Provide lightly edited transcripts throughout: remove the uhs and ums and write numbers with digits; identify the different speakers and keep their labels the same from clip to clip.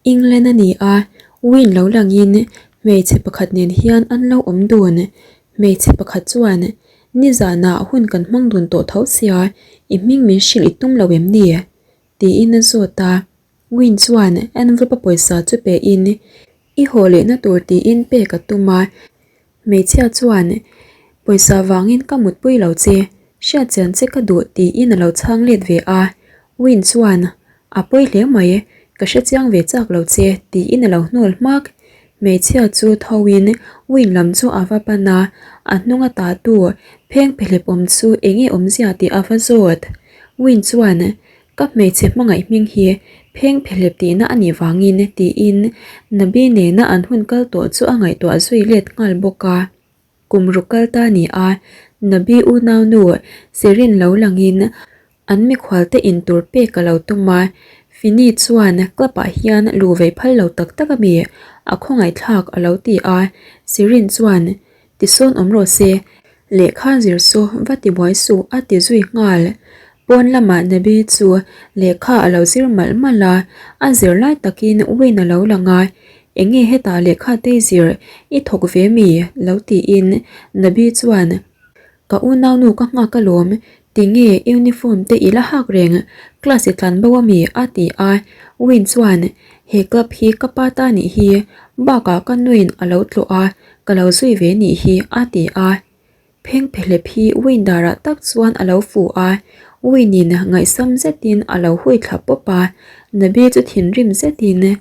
Speaker 1: England a ni a, Win lo langin hmeichhe pakhat nen hian an lo awm dun. Hmeichhe pakhat chuan, Nizanah hun kan hmang dun tawh tho sia, i hming min hrilh i tum lo em ni? tiin a zawt a. Win chuan envelope a pawisa chu pein, I haw lehna tur tiin pek a tum a. Hmeichhia chuan, Pawisa vangin ka mutpui lo che, hriatchian che ka duh tiin a lo chhang let ve a. Win chuan, A pawi hle mai, ka hrechiang ve chak lo che tiin a lo hnawl hmak. Hmeichhia chu thoin Win lam chu a va pan a, a hnung a tahtu pheng phehlep awm chu eng nge awmzia tih a va zawt. Win chuan, Ka hmeichhe hmangaih hming hi pheng phehlep tihna a nih vangin tiin Nabi nena an hun kal tawh chu a ngaihtuah zui let nghal bawk a. Kum ruk kal ta ni a, Nabi unaunu Sirin lo langin an mikhualte in tur pek a lo tum a, Fini chuan club ah hian luh vei phal lo tak tak a mi, a khawngaihthlak a lo ti a, Sirin chuan Tisawn awm rawh se, lehkha zir saw va ti buai suh a ti zui nghal. Pawn lamah Nabi chu lehkha a lo zir malh malh a, a zir lai takin Win a lo lang a, Enge hetah lehkha te zir i thawk ve mi? lo tiin Nabi chuan Ka unaunu ka nghak alawm, tinge uniform te i la hak reng, class i tlan bo ami? a ti a, Win chuan He club hi ka pa ta nih hi, bakah ka nuin a lo tlawh a, Ka lo zui ve nih hi, a ti a. Phengphehlep hi Windarah tak chuan a lo fu a, Win-in ngaihsam zetin a lo hui thla pawp a. Nabi chu thinrim zetin,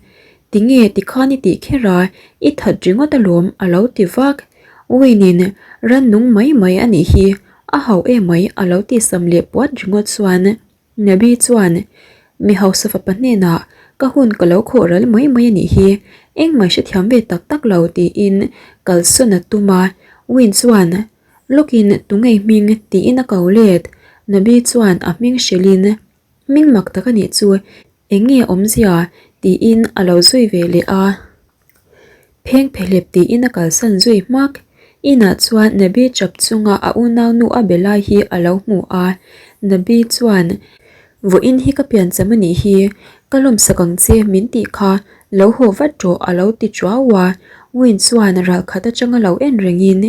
Speaker 1: Tinge tikhan i tih kher a, i that ringawt alawm, a lo ti vak. Win-in, Rannung mai mai a nih hi, a hauh emai, a lo ti sam leh puat ringawt chuan. Nabi chuan, Mi hausa fapa hnenah ka hun ka lo khawh ral mai mai a nih hi, engmah hrethiam ve tak tak lo tiin kalsawn a tum a. Win chuan, Lawkin tungei hming tiin a ko let. Nabi chuan a hming hrilhin, Hming mak tak a nih chu, eng nge awmzia? tiin a lo zui ve leh a. Pheng phehlep tiin a kalsan zui hmak. Inah chuan Nabi chap chunga a unaunu a be lai hi a lo hmu a. Nabi chuan, Vawiin hi ka piancham a nih hi, ka lawmsak ang che min tih kha lo haw vat rawh a lo ti chuau a. Win chuan ralkhat atanga lo en rengin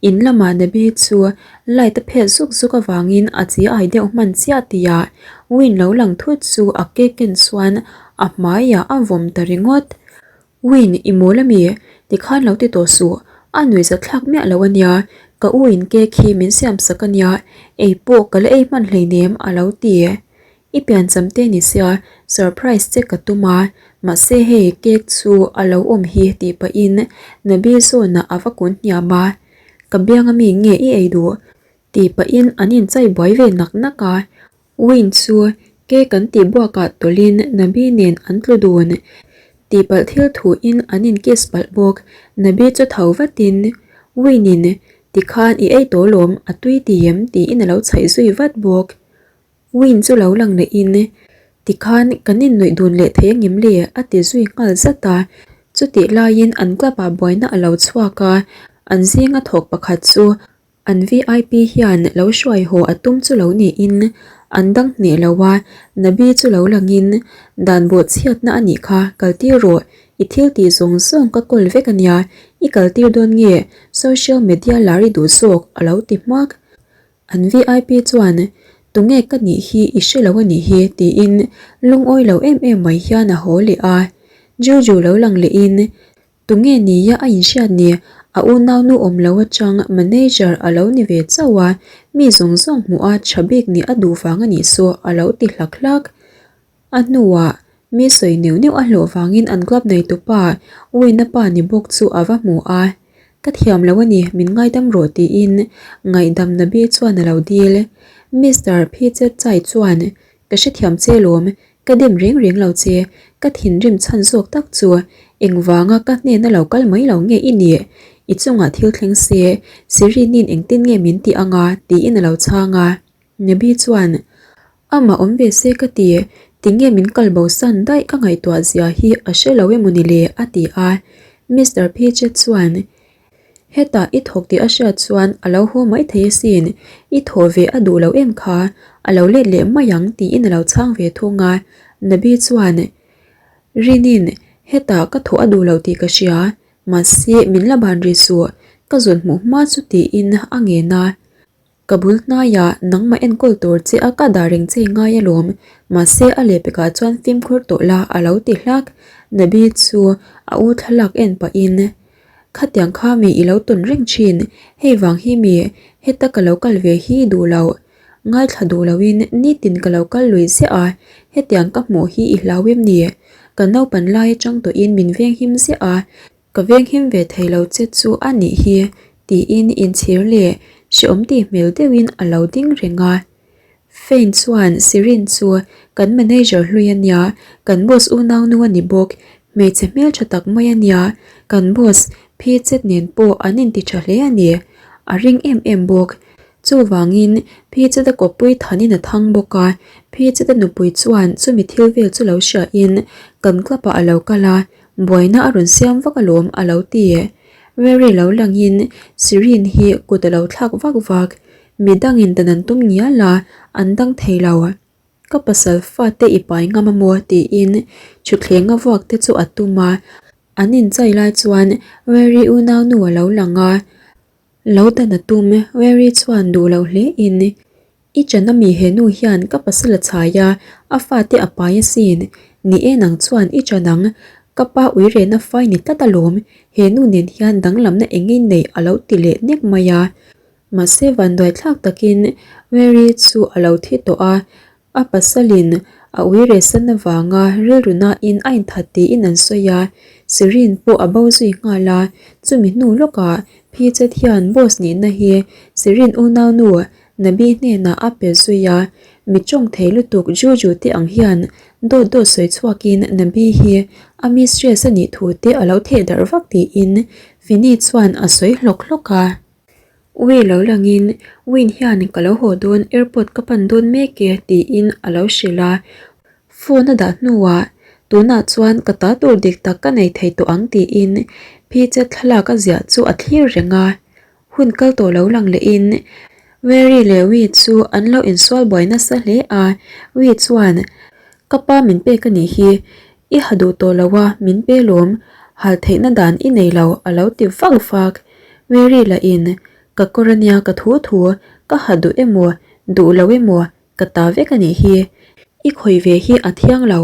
Speaker 1: in lamah Nabi chu light a phet zuk zuk avangin a chi ai deuh hman chiah tihah Win lo lang thut chu a ke ken chuan a hmaiah a vawm ta ringawt. Win, i mawl a mi? Tikhan lo ti tawh suh, a nuih zat thlak miah lo a nia, ka u in cake hi min siam sak a nia, ei pawh ka la ei hman hleinem a lo ti. I piancham te ni sia, surprise che ka tum a, mahse hei cake chu a lo awm hi tih pahin Nabi zawnah a va kun hniam a, Ka biang a mi nge i ei duh? tih pahin an inchai buai ve nak nak a. Win chu ke kan tih buakah tawlhin Nabi nen an tlu dun. Tihpalh thil thuin an in kiss palh bawk. Nabi chu tho vatin Win in tikhan i ei tawh lawm a tui ti em tiin a lo chhaih zui vat bawk. Win chu lo lang lehin tikhan kan innuih dun leh thei angem le a ti zui nghal zat a. Chutih laiin an club ah buaina a lo chhuak a, an zinga thawk pakhat chu An vip hian lo hruai haw a tum chu lo niin an dang hneh lo a, Nabi chu lo langin dan bawh chhiatna a nih kha, kaltir rawh, i thil tih zawng zawng ka kawl vek a nia, i kaltir dawn nge social media lar i duh zawk a lo ti hmak. An vip chuan tunge ka nih hi i hre lo a nih hi tiin lungawi lo em em mai hian a haw leh a, Juju lo lang lehin Tunge nia a inhriat ni? A unaunu awm lo atang manager a lo ni ve chauh a, mi zawng zawng hmuh a tha bik nih a duh vang a nih saw a lo ti hlak hlak. A hnuah mi sawi neuh neuh a hlawh vangin an club neitupa Wayne-a pa ni bawk chu a va hmu a, Ka thiam lo a ni, min ngaidam rawh tiin ngaihdam Nabi chuan a lo dil. Mister Phichechai chuan Ka hrethiam che lawm, ka dem reng reng lo che, ka thinrim chhan zawk tak chu engvanga ka hnena lo kal mai lo nge i nih? I chungah thil thleng se, Sirinin engtin nge min tih anga? tiin a lo chhang a. Nabi chuan, Amah awm ve se ka ti, tinge min kal bo san daih ka ngaihtuah zia hi a hre lo emaw ni le? a ti a. Mister Phiche chuan, Hetah i thawk tih a hriat chuan a lo haw mai thei asin, i thawh ve a duh lo em kha, a lo let leh mai ang tiin a lo chhang ve thung a. Nabi chuan, Rinin, Hetah ka thawh a duh lo tih ka hria, mahse min la ban rih suh, ka zawn hmuh hma chu tiin a ngen a. Ka bul hnaiah nangmah enkawl tur che a ka dah reng che ngai alawm, mahse a lehpekah chuan fimkhur tawh la a lo ti hlak. Nabi chu a u thlalak en pahin, Khatiang kha mi i lo tawn reng thin, hei vang hi mi heta ka lo kal ve hi i duh loh. Ngaithla duh loin nitin ka lo kal lui ziah a, hetiang ka hmuh hi i hlau em ni? Ka naupan lai atang tawhin min venghim ziah a, ka venghim ve thei lo che chu a nih hi, tiin inchhir leh hrehawm tih hmel deuhin a lo ding reng a. Fein chuan Sirin chu kan manager hlui a nia, kan boss unaunu a ni bawk, hmeichhe hmeltha tak mai a nia, kan boss Phichet nen pawh an inti tha hle a ni, a ring em em bawk. Chuvangin Phichet-a kawppui thanin a thang bawk a, Phichet-a nupui chuan chumi thil vel chu lo hriain kan club-ah a lo kal a, buaina a rawn siam vak alawm a lo ti. Rary lo langin Sirin hi kut a lo thlak vak vak. Mi dangin dan an tum ngial a, an dang thei lo. Ka pasal fate i pai ngam a maw tiin thutthleng a vuak te chu a tum a, an inchai lai chuan Rary unaunu a lo lang a. Lo dan a tum, Rary chuan duh loh hle in, I chan ami he nu hian ka pasal a chhai a, a fate a pai asin, ni e nang chuan i chan ang, ka pa uirehna fai ni tlat alawm, he nu nen hian danglamna eng in nei a lo ti leh nek mai a. Mahse vanduaithlak takin Mary chu a lo thi tawh a, a pasalin a uiresan avanga rilru nain a inthat tiin an sawi a, Serene pawh a bo zui nghal a, chumi hnu lawkah Phichet hian boss nihna hi Serene unaunu Nabi hnenah a pe zui a, mi tawng thei lutuk Juju te ang hian dawt dawt sawi chhuakin Nabi hi a mistress a nih thu te a lo theh darh vak tiin Fini chuan a sawi hlawk hlawk a. Ui lo langin Win hian ka lo haw dawn airport ka pan dawn mek e tiin a lo hrilh a, phone a dah hnuah tunah chuan ka ta tur dik tak ka nei thei tawh ang tiin Phichet thlalak a ziah chu a thlir reng a, hun kal tawh lo lang lehin Mary leh Wi chu an lo insual buai nasa hle a, Wi chuan ka pa min pek a nih hi I ha duh tawh lo a, min pe lawm, hal theihna dan i nei lo a lo ti vak vak. Mary lah in, Ka kawr a nia ka thu thu, ka ha duh emaw, duh lo emaw, ka ta vek a nih hi. I khawih ve hi a thiang lo,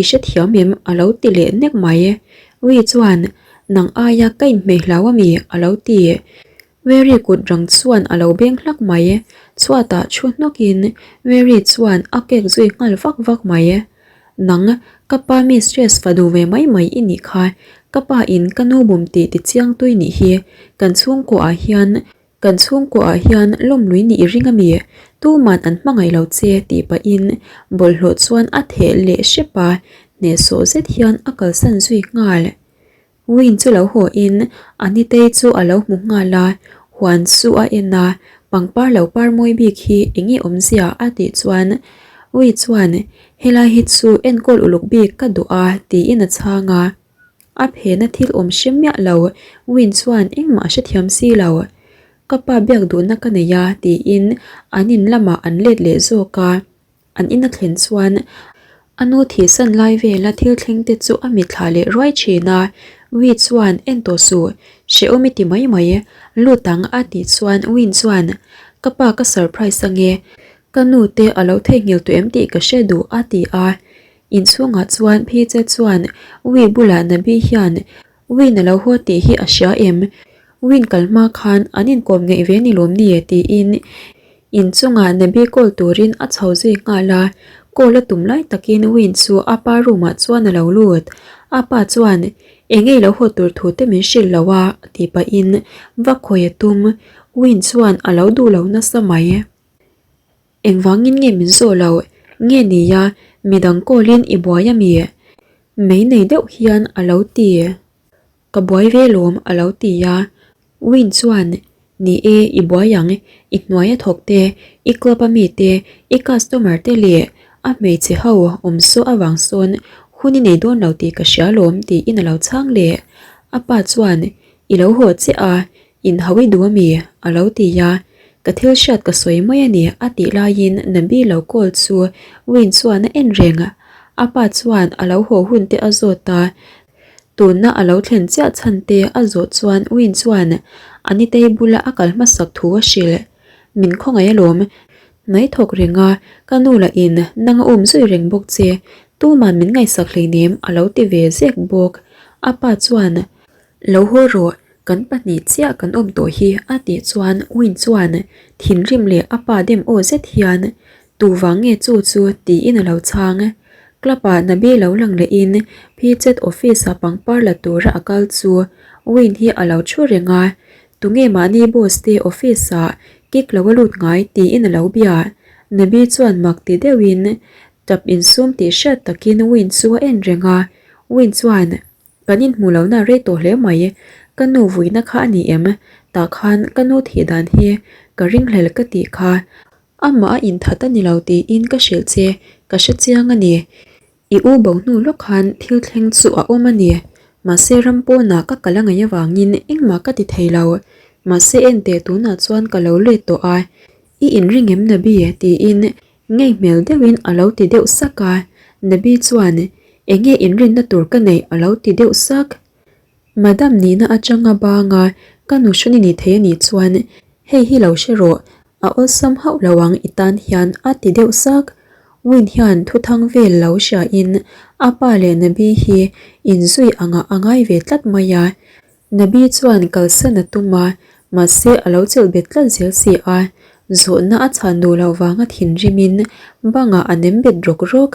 Speaker 1: i hrethiam em a lo ti leh nek mai. Wi chuan, Nang aia ka inhmeh hlau a mi a lo ti. Mary kut rang chuan a lo beng hlak mai. Chhuatah thu hnawkin Mary chuan a kek zui nghal vak vak mai. Nang, ka pa mistress fa duh ve mai mai i nih kha. Ka pa in ka nu bum tih ti chiang tui nih hi. Kan chhungkaw ah hian, kan chhungkaw ah hian lawmlui nih i ring a mi? Tuman an hmangaih lo che tih pahin bawlhhlawh chuan a theh leh hrep a, hnehsawh zet hian a kalsan zui nghal. Win chu lo haw in Anitei chu a lo hmu nghal a, huan chu a en a, pangpar lo par mawi bik hi eng nge awmzia a tih chuan Wi chuan helai hi chu enkawl uluk bik ka duh a tiin a chhang a, a phena thil awm hre miah lo Win chuan engmah a hrethiam si lo. Ka pa biak duhna ka nei a tiin an in lamah an let leh zawk a. An in a thlen chuan a nu thihsan lai vela thil thleng te chu a mitthla leh ruai thin a, Wi chuan en tawh suh, hrehawm i ti mai mai, lut ang a tih chuan Win chuan ka pa ka surprise ange, ka nu te a lo theihnghilh tawh em tih ka hre duh a ti a, inchhungah chuan Phiche chuan Wi bulah Nabi hian Win a lo haw tih hi a hria em? Win kal hma khan an inkawm ngeih ve ni lawm ni? tiin inchungah Nabi call turin a chho zui nghal a, call a tum lai takin Win chu a pa room ah chuan a lo lut. A pa chuan, Eng ei lo haw tur thu te min hrilh lo a? tih pahin va khawi a tum. Win chuan a lo duh lo nasa mai. Engvangin nge min zawh loh? Nge nia, midang call-in i buai a mi? Mei nei deuh hian a lo ti. Ka buai ve lawm a lo ti a. Win chuan, Ni e, i buai ang, i hnuai a thawk te, i club a mi te, i customer te leh a hmeichhe ho awm saw avang sawn hun i nei dawn lo tih ka hria lawm tiin a lo chhang leh. A pa chuan, I lo haw chiah a, Inhau i duh a mi? a lo ti a, Ka thil hriat ka sawi mai a ni a tih laiin Nabi lo call chu Win chuan a en reng. A pa chuan a lo haw hun te a zawt a. Tunna a lo thlen chiah chhan te a zawh chuan Win chuan Anitei bula a kal hmasak thu a hrilh. Min khawngaih alawm. Hnai thawk reng a, ka nu lah in nang a um zui reng bawk che. Tuman min ngaihsak hleinem a lo ti ve zek bawk. A pa chuan Lo haw rawh, kan pahnih chiah kan awm tawh hi a tih chuan Win chuan thinrim leh a pa dem aw zet hian Tu vang nge chu chu tiin a lo chhang. Club ah Nabi lo lang lehin Pichet office ah pangpar la tura a kal chu Win hi a lo thu reng a, tunge mahni boss te office ah kick lo a lut ngai tiin a lo bia. Nabi chuan mak ti deuhin tap insum tih hriat takin Win chu a en reng a, Win chuan Kan inhmuh lohna a rei tawh hle mai. Ka nu vuina kha a ni em? Tah khan ka nu thih dan hi ka ringhlel ka tih kha. Amah a inthat a ni lo tiin ka hrilh che, ka hre chiang a ni. I u bo hnu lawk khan thil thleng chu a awm a ni. Mahse ram pawnah ka kal a ngaih avangin engmah ka ti thei lo. Mahse enteh tunah chuan ka lo let tawh a. I inring em Nabi? tiin Ngei hmel deuhin a lo ti deuh sak a, Nabi chuan, Enge inrinna tur ka neih a lo ti deuh sak. Madam nihna atanga banga ka nu hran i ni thei a nih chuan hei hi lo hre rawh, a awlsam hauh lo ang i tan hian a ti deuh sak. Win hian thuthang vel lo hriain a pa leh Nabi hi inzui angah a ngai ve tlat mai a, Nabi chuan kalsan a tum a, mahse a lo chelh bet tlat zel si a, zawhna a chhan duh loh vanga thinrimin bangah a nem bet rawk rawk.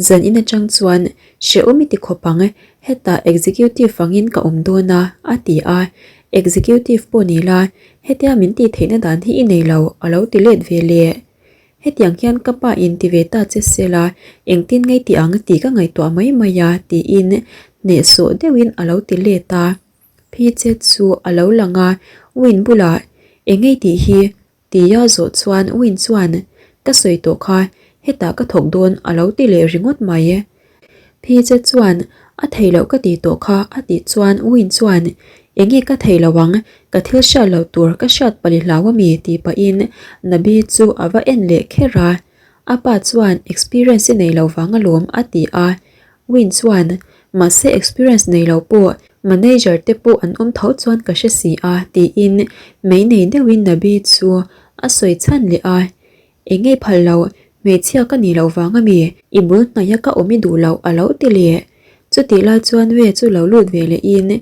Speaker 1: Zan in atang chuan hrehawm i ti khawp ang, hetah executive angin ka awm dawn a, a ti a, executive pawh ni la, hetia min tih theihna dan hi i nei lo, a lo ti let ve leh. Hetiang hian ka pa in ti ve ta che sela, engtin ngei ti ang tih ka ngaihtuah mai mai a, tiin hnehsawh deuhin a lo ti let a. Phiche chu a lo lang a, Win bulah, Engei tih hi? tia zawh chuan Win chuan, Ka sawi tawh kha, hetah ka thawk dawn a lo ti leh ringawt mai. Phiche chuan, A thei loh ka tih tawh kha a tih chuan Win chuan, Enge ka thei lo ang, ka thil hriat loh tur ka hriat pali hlau ami tih pahin Nabi chu a va en leh kher a. A pa chuan experience i nei lo vang alawm a ti a. Win chuan, Mahse experience nei lo pawh manager te pawh an awm tho chuan ka hre si a tiin mei nei deuhin Nabi chu a sawi chhan leh a. Eng ei phal lo, hmeichhia ka nih loh vang ami, i bul hnaih a ka awm i duh loh a lo ti leh. Chutih lai chuan Wei chu lo lut ve leh in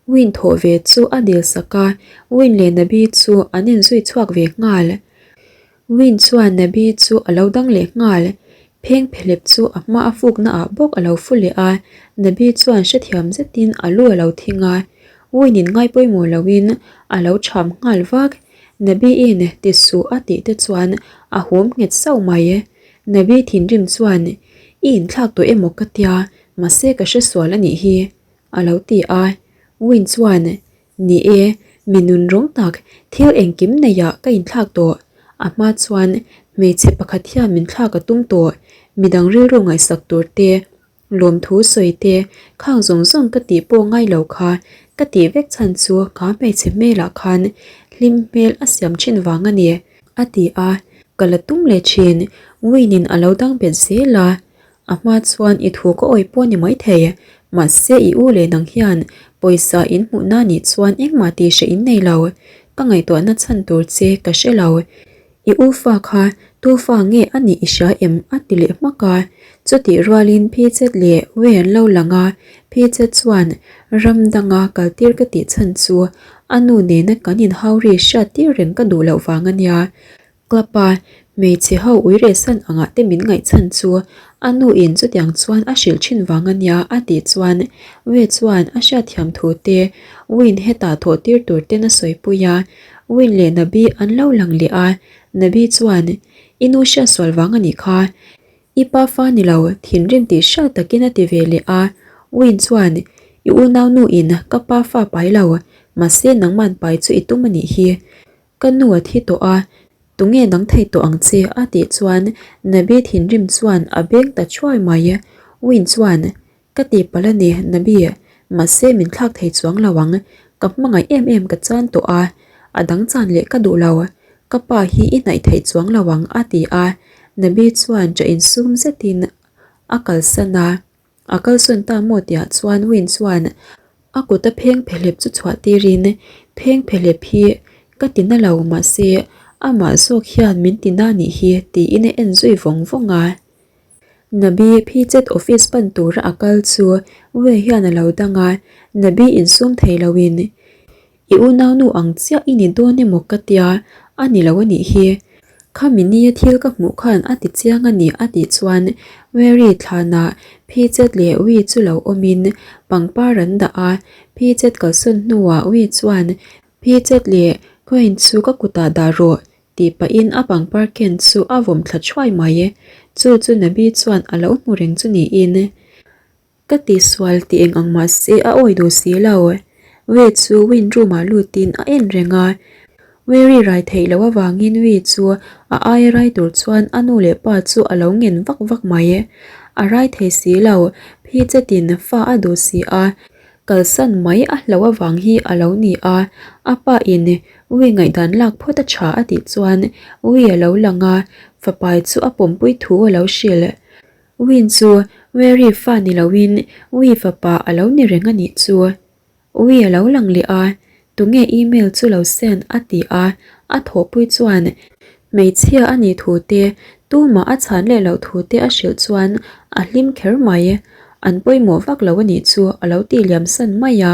Speaker 1: Win thawh ve chu a dil sak a, Win leh Nabi chu an inzui chhuak ve nghal. Win chuan Nabi chu a lo dang leh nghal, pheng phelep chu a hma a fukna ah bawk a lo fu leh a, Nabi chuan hrethiam zetin a lu a lo thing a, Win in ngai pawimawh lo in a lo cham nghal vak. Nabi-in ti suh a tih te chuan a hum nghet sauh mai. Nabi thinrim chuan, I inthlak tawh emaw ka tia, mahse ka hre sual a nih hi, a lo ti a. Win chuan, Ni e, mi nun rawng tak, thil engkim neiah ka inthlak tawh. A hma chuan hmeichhe pakhat hian min thlak a tum tawh, midang rilru ngaihsak tur te, Lawmthu sawi te, khang zawng zawng ka tih pawh ngai lo kha, ka tih vek chhan chu ka hmeichhe hmelah khan hlim hmel a siam thin vang a ni, a ti a, ka la tum leh thin, Win-in a lo dang bet zel a, a hma chuan i thu ka awih pawh a ni maithei, mahse i u leh nang hian pawisa in hmuhna nih chuan engmah tih hreh in nei lo, ka ngaihtuahna chhan tur che ka hre lo. I u fa kha tu fa nge a nih i hria em? a ti leh hmak a. Chutih rualin Phichet leh Wei an lo lang a, Phichet chuan ram danga kaltir ka tih chhan chu a nu nena kan inhau ri hriat tir reng ka duh loh vang a nia. Club a hmeichhe ho ui rehsan angah te min ngaih chhan chu a nu in chutiang chuan a hrilh thin vang a nia a tih chuan Wei chuan a hriatthiam thu te Win hetah thawh tir tur ten a sawipui a. Win leh Nabi an lo lang leh a, Nabi chuan, I nu hriatsual vang a nih kha. I pa fa ni lo, thinrim tih hriat takin a ti ve leh a. Win chuan, I unau nu in ka pa fa pai lo, mahse nangman pai chu i tum a nih hi. Ka nu a thi tawh a, tunge nang thei tawh ang che a tih chuan Nabi thinrim chuan a beng ta thuai mai. Win chuan, Ka tihpalh a ni, Nabi, mahse min thlak thei chuang lo ang, ka hmangaih em em ka chan tawh a, a dang chan leh ka duh lo, ka pa hi i hnaih theih chuang lo ang a ti a, Nabi chuan ṭah insum zetin a kalsan a. A kalsawn ta maw tihah chuan Win chuan a kut a pheng phehlep chu chhuah tirin pheng phehlep hi ka ti na lo mahse amah zawk hian min ti na nih hi tiin a en zui vawng vawng a. Nabi Phi Chet office pan tura a kal chu Wei hian a lo dang a, Nabi insum thei loin I unaunu ang chiah i ni dawn emaw ka tia, a ni lo a nih hi. Khami nia thil ka hmuh khan a ti chiang a ni a tih chuan Mary thlanah Phi Chet leh Wi chu lo awmin pangpar an dah a, Phi Chet kalsawn hnuah Wi chuan Phi Chet leh coin chu ka kutah dah rawh tih pahin a pangpar ken chu a vawm thla thuai mai. Chu chu Nabi chuan a lo hmu reng chu niin. Ka tihsual tih eng ang mah se a awi duh si lo. Wei chu win room ah lutin a en reng a. Weary rai theih loh avangin Wei chu a aia rai tur chuan a nu leh pa chu a lo ngen vak vak mai. A rai thei si lo, phi chetin fa a duh si a, kalsan mai a hlo avang hi a lo ni a. A pa in Wei ngaihdan lak phawt a tha a tih chuan Wei a lo lang a, fapai chu a pawmpui thu a lo hrilh. Win chu Weary fa ni loin Wee fapa a lo ni reng a nih chu. Wee a lo lang leh a, tunge email chu lo send a ti a, a thawhpui chuan hmeichhia a nih thu te, tumah a chhan leh loh thu te a hrilh chuan a hlim kher mai. An pawimawh vak lo a nih chu a lo tih liam san mai a.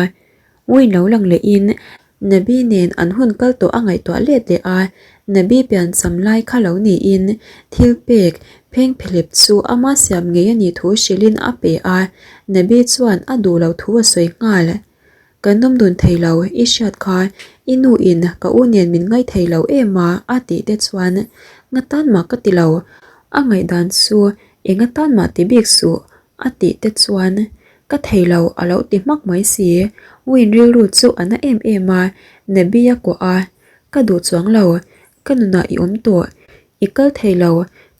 Speaker 1: Win lo lang lehin Nabi nen an hun kal tawh a ngaihtuah let leh a, Nabi piancham lai kha lo niin thil pek phengphehlep chu ama siam ngei a nih thu hrilhin a pe a, Nabi chuan a duh loh thu a sawi nghal. Kan awm dun thei lo, i hriat kha, i nu in ka u nen min ngaih thei lo em a a tih te chuan nga tan mah ka ti lo, a ngaihdan chu enga tan mah ti bik suh A tih te chuan ka thei lo a lo ti hmak mai si. Win rilru chu a na em em a, Nabi a kuah a, Ka duh chuang lo, ka nunah i awm tawh, i kal thei lo,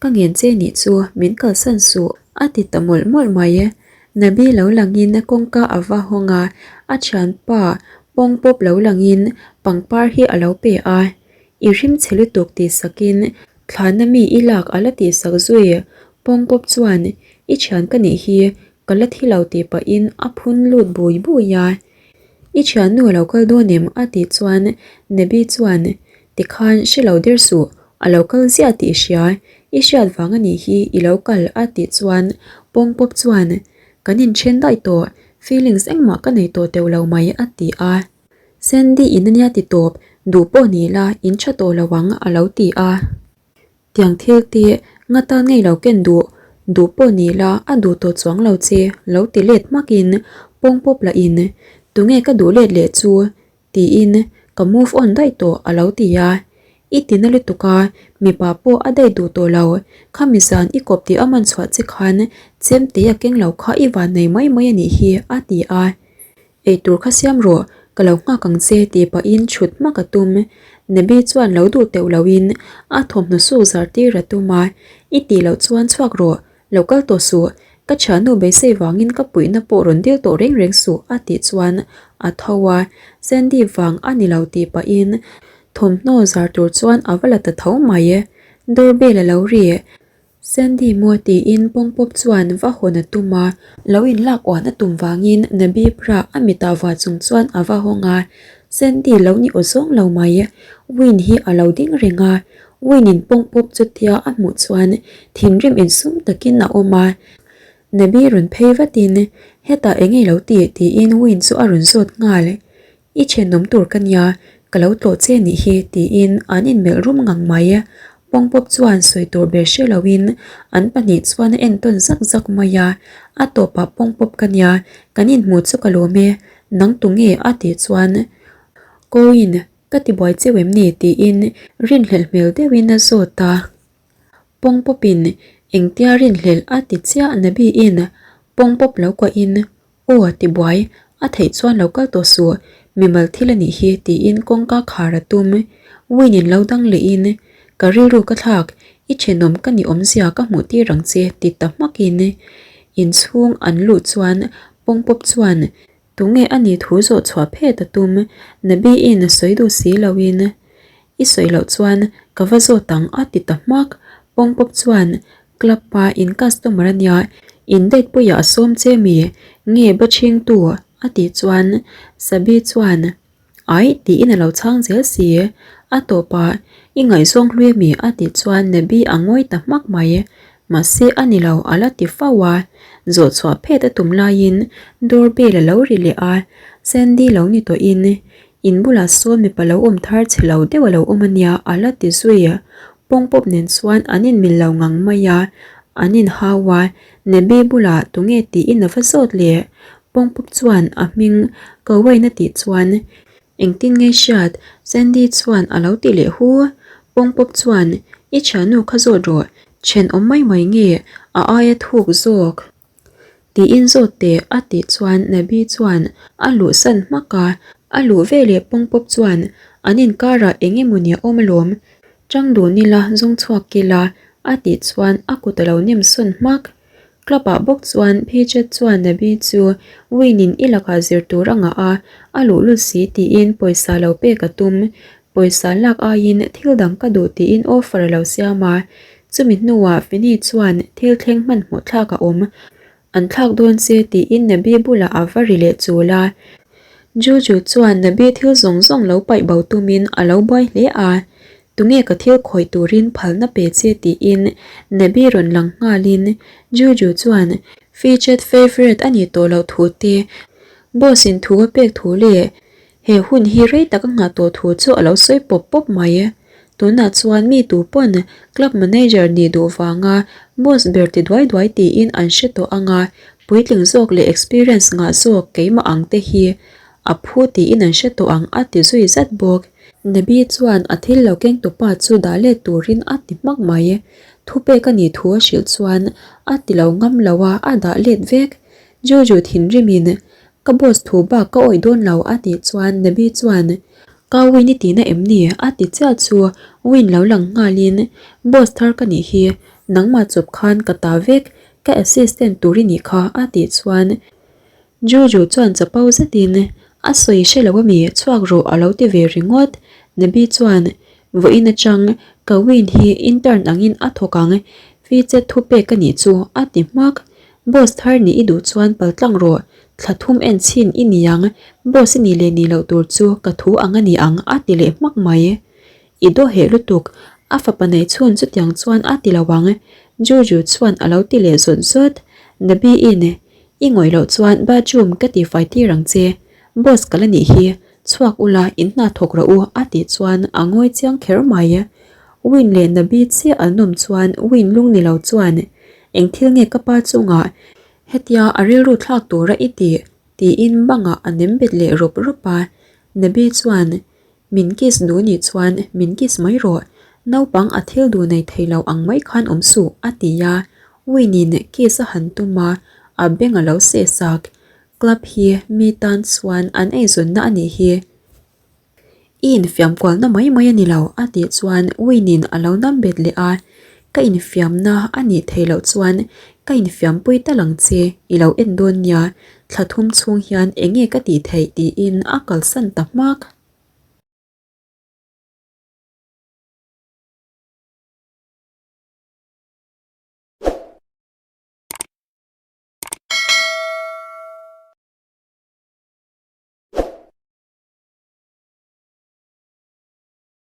Speaker 1: ka ngen che nih chu min kalsan suh a ti ta mawlh mawlh mai. Nabi lo langin kawngka a va hawng a, a thianpa pawng pawp lo langin pangpar hi a lo pe a, I rim chhe lutuk tih sakin thlana mi i lak a la tih sak zui. Pawngpawp chuan i thian ka nih hi ka la thi lo tih pahin a phun lut bui bui a. I thiannu a lo kal dawn em a tih chuan Nebi chuan tikhan hre lo der suh a lo kal ziah tih i hria i hriat vang a nih hi i lo kal a tih chuan Pawngpawp chuan kan inthen daih tawh feelings engmah ka nei tawh teuh lo mai a ti a. Sandy in ania ti tawp, duh pawh ni la in tha tawh lo ang a lo ti a. Tiang thil te nga tan ngei lo ken duh, duh pawh ni la a duh tawh chuang lo che lo ti let hmak in pawng pawp lah in tunge ka duh let leh chu tiin ka move on daih tawh a lo ti a. I ti na lutuk a, mipa pawh a daih duh tawh lo, khami zan i kawp tih a man chhuah che khan chemte a keng lo kha i van nei mai mai a nih hi a ti a. Eitur kha siam rawh, ka lo nghak ang che tih pahin chhut hmak a tum. Nabi chuan lo duh teuh loin a thawmhnaw suk zar tir a tum a, I tih loh chuan chhuak rawh, lo kal tawh suh, ka thiannu beisei vangin ka puihna pawh rawn dil tawh reng reng suh a tih chuan a tho a, Sandy vang a ni lo tih pahin thawmhnaw zar tur chuan a va la ta tho mai. Doorbell a lo ri. Sandy maw tiin pawngpawp chuan va hawn a tum a, lo inlak uan a tum vangin Nabi Pra a mitah vah chung chuan a va hawng a, Sandy lo ni aw zawng lo mai, Win hi a lo ding reng a, Win in pawngpawp chutia a hmuh chuan thinrim insum takin a awm a, Nabi rawn phei vatin hetah eng nge lo ti tiin Win chu a rawn zawt nghal. I thenawm tur ka nia, ka lo tlawh che nih hi tiin an inmelh rum ngang mai. Pawngpawp chuan sawi tur ber hre loin an pahnih chuan a entawn zak zak mai a, a tawpah pawngpawp ka nia, kan inhmuh chu ka lawm e, nang tu nge a tih chuan Koin ka tibuai cheu em ni tiin rinhlelh hmel deuhin a zawt a. Pawngpawpin engtia rinhlelh a ti chiah Nabiin pawngpawp lo kuahin Aw a ti buai, a theih chuan lo kal tawh suh, mimal thil a nih hi tiin kawngka khar a tum. Win in lo dang lehin, Ka rilru ka thlak, i thenawm ka ni awmzia ka hmuh tir ang che ti ta hmakin inchhung an luh chuan pawngpawp chuan tunge a nih thu zawh chhuah phet a tum, Nabiin a sawi duh si loin i sawi loh chuan ka va zawt ang a ti ta hmak, pawngpawp chuan Club pa in customer a nia. In date puiah a sawm che mi? Nge ba chhingtu? a tih chuan Sabi chuan Aih tiin a lo chhang zel si. A tawpah I ngaihzawng hlui ami? a tih chuan Nabi a ngawi ta hmak mai. Mahse a ni lo a la ti fo a. Zawh chhuah phet a tum laiin door bell a lo ri leh a, Sandy lo ni tawhin In bulah sawn mipa lo awm thar chhe lo deuh a lo awm a nia a la ti zui. Pawngpawp nen chuan an inmil lo ngang mai a, an inhau a, Nebi bulah tunge tiin a va zawt le? Pawngpawp chuan a hming Kawain a tih chuan engtin nge hriat? Sandy chuan a lo ti leh hu. Pawngpawp chuan I thiannu kha zawt rawh, thenawm mai mai nge a aia thuk zawk? Tiin zawt teh a tih chuan Nabi chuan a luh san hmak a, a luh ve leh pawng pawp chuan an inkarah eng emaw ni a awm alawm, chang dun ila zawng chhuak kila a tih chuan a kut a lo nem sawn hmak. Club ah bawk chuan Phichet chuan Nabi chu Win in i lakah zir tur a ngah a, a luh lut si tiin pawisa lo pek a tum, pawisa lak aiin thil dang ka duh tiin offer a lo siam a, Chumi hnuah Fini chuan thil thleng hmanhmawh thlak a awm. An thlak dawn che tiin Nabi bulah a va ri leh chul a. Juju chuan Nabi thil zawng zawng lo paih bo tumin a lo buai hle a. Tunge ka thil khawih turin phalna pe che tiin Nabi rawn lang nghalin Juju chuan Featured favourite a nih tawh loh thu te, boss in thu a pek thu leh He hun hi rei tak a nghah tawh thu chu a lo sawi pawp pawp mai. Tunah chuan mi tu pawn club manager nih duh vanga boss ber ti duai duai tiin an hre tawh ang a, puitling zawk leh experience ngah zawk keimah ang te hi a phu tiin an hre tawh ang a ti zui zat bawk. Nabi chuan a thil lo keng tupa chu dah let turin a ti hmak mai. Thupek a nih thu a hrilh chuan a ti lo ngam lo a, a dah let vek. Juju thinrimin Ka boss thu bak ka awih dawn lo a tih chuan Nabi chuan Ka win i tihna em ni? a ti chiah chu win lo lang nghalin Boss thar ka nih hi, nangmah chawp khan ka ta vek, ka assistant tur i nih kha a tih chuan Juju chuan chapo zetin A sawi hre lo ami chhuak rawh a lo ti ve ringawt. Nabi chuan Vawiin atang ka win hi intern angin a thawk ang, feature thupek ka nih chu a ti hmak. Boss thar nih i duh chuan pal tlang rawh, thla thum en chhin i ni ang, boss i nih leh nih loh tur chu ka thu ang a ni ang a ti leh hmak mai. I daw heh lutuk, a fapa nei chhun chutiang chuan a ti lo ang, Juju chuan a lo ti leh zawt zawt. Nabi-in, I ngawih loh chuan bathroom ka tifai tir ang che, boss ka la nih hi, chhuak ula in hna thawk rawh u a tih chuan a ngawi chiang kher mai. Win leh Nabi chiah an awm chuan Win lung ni lo chuan Eng thil nge ka pa chungah hetia a rilru thlak tura i tih? tiin bangah a nem bet leh rawp rawp a. Nabi chuan, Min kiss duh nih chuan min kiss mai rawh, naupang a thil duh nei thei lo ang mai khan awm suh, a ti a. Win-in kiss a han tum a, a beng a lo seh sak. Club hi mi tan chuan an eizawnna a nih hi. I infiam kualna mai mai a ni lo a tih chuan Win-in a lo nam bet leh a, Ka infiamna a nih theih loh chuan ka infiampui tal ang che, i lo en dawn nia, thla thum chhung hian eng nge ka tih theih tiin a kalsan ta hmak.